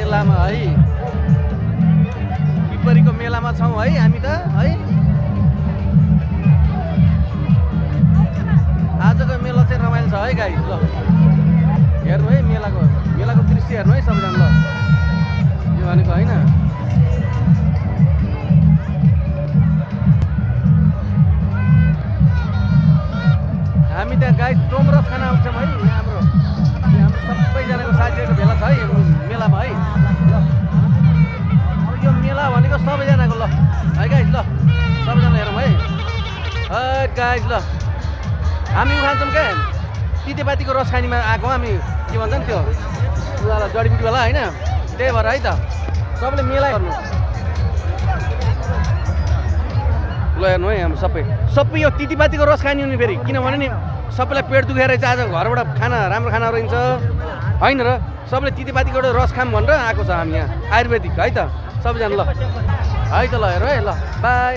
मेलामा है पिपरीको मेलामा छौँ है हामी त है आजको मेला चाहिँ रमाइलो छ है गाइस ल हेर्नु है मेलाको दृश्य हेर्नु है सबैजना ल यो भनेको होइन हामी त्यहाँ गाइस टोमरस खाना आउँछौँ है हाम्रो सबैजनाको साथीहरूको भेला छ है मेलामा है ल यो मेला भनेको सबैजनाको ल है गाइस ल सबैजना हेरौँ है गाइस ल हामी उखान्छौँ क्या तितेपातीको रस खानीमा आएको हामी के भन्छ नि त्यो जडीबुटीवाला होइन त्यही भएर है त सबैले मेला गर्नु ल हेर्नु है हाम्रो सबै यो तितेपातीको रस खानी हुने फेरि किनभने नि सबैलाई पेट दुखेर चाहिँ आज घरबाट राम्रो खाना रहन्छ होइन र सबैले तितेपातीको रस खाम भनेर आएको छ हामी यहाँ आयुर्वेदिक है त सबैजना ल है त ल हेर है ल बाई